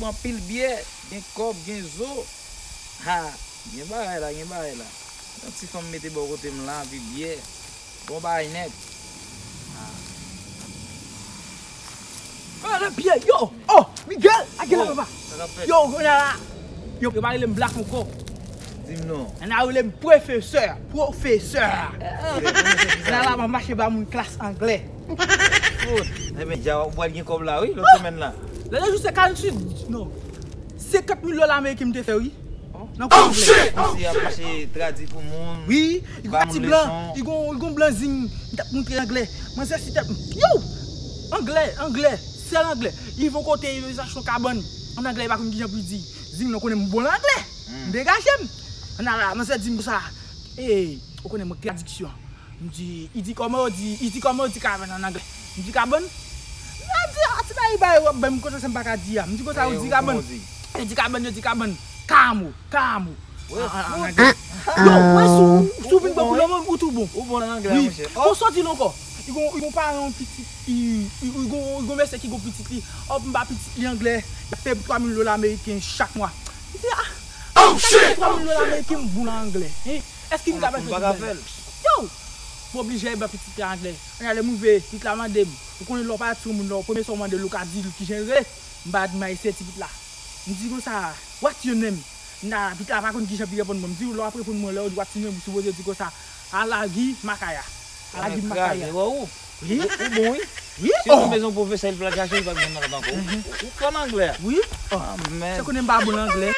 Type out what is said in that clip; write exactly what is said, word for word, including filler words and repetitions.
Anpil byè, gen kòb, gen zo. Ha, gen bagay la, gen bagay la. Yon ti fanm mete bò kote m la, anpil byè. Bon bagay nèt. Mwen le pye, yo! Oh, Miguel, a gen la papa. Yo, yo la. Yo, yo pa rele m Black ankò. Di m non. Yo na rele m pwofesè, pwofesè. Yo la, la, mwen mache ba moun klas anglè. Fout. Ebyen, dja w pral gen kòb la, wi, lòt semèn la. Lè jou se karanntuit, non. Senkant mil dola ameriken m te fè, wi. Nan kou anglè. Misye ap mache tradui pou moun. Wi, li gon ti blan, li gon, li gon blan zing, li t ap montre anglè. Manzè si t ap, yo! Anglè, anglè, sèl anglè. Li rive yon kote, li rive achte yon kabann. An anglè, li pa konn kijan pou li di. Zing nan konnen m bon nan anglè. M degaje m. An ala, manzè di m sa. E, ou konnen mwen tradiksyon. M di, li di kòman yo di, li di kòman yo di kabann an anglè. M di kabann. Mwen di, a, ti bagay ba yo ap ban m konsa, m pa ka di a. M di konsa, yo di kabann. Yo di kabann, yo di kabann. Kamo, kamo. An anglè. Yo, wè si w vin bon pou lanmò, ou tou bon. Ou bon nan anglè, monchè. Bon, sa w di l ankò? Li gon, li gon paran yon pitit, li, li, li gon, li gon mesye ki gon pitit li. Ap ba pitit li anglè, li ap peye twa mil dola ameriken chak mwa. Li di, a, chak twa mil dola ameriken, m bon nan anglè. Èske m ka fè sa? Yo! M oblije al ba pitit la anglè. Ann ale m rive, pitit la mande m. Ou konnen lè w pale ti moun la, premye sa w mande l, ou ka di l kijan l rele. M pa di m ayisyen, ti pitit la. M di konsa, "What your name?" Nan, pitit la pa konn kijan pou reponn mwen. M di, "Lè w ap reponn mwen, lè w di what your name, ou sipoze di konsa, 'Alagi Makaya.'" Alagi Makaya. Wi. Ou bon, wi. Wi. Si w bezwen pwofesè, l pral chache, li pa bezwen nan anglè ankò. Ou fò nan anglè a. Wi. Amèn. Se konnen m pa bon nan anglè.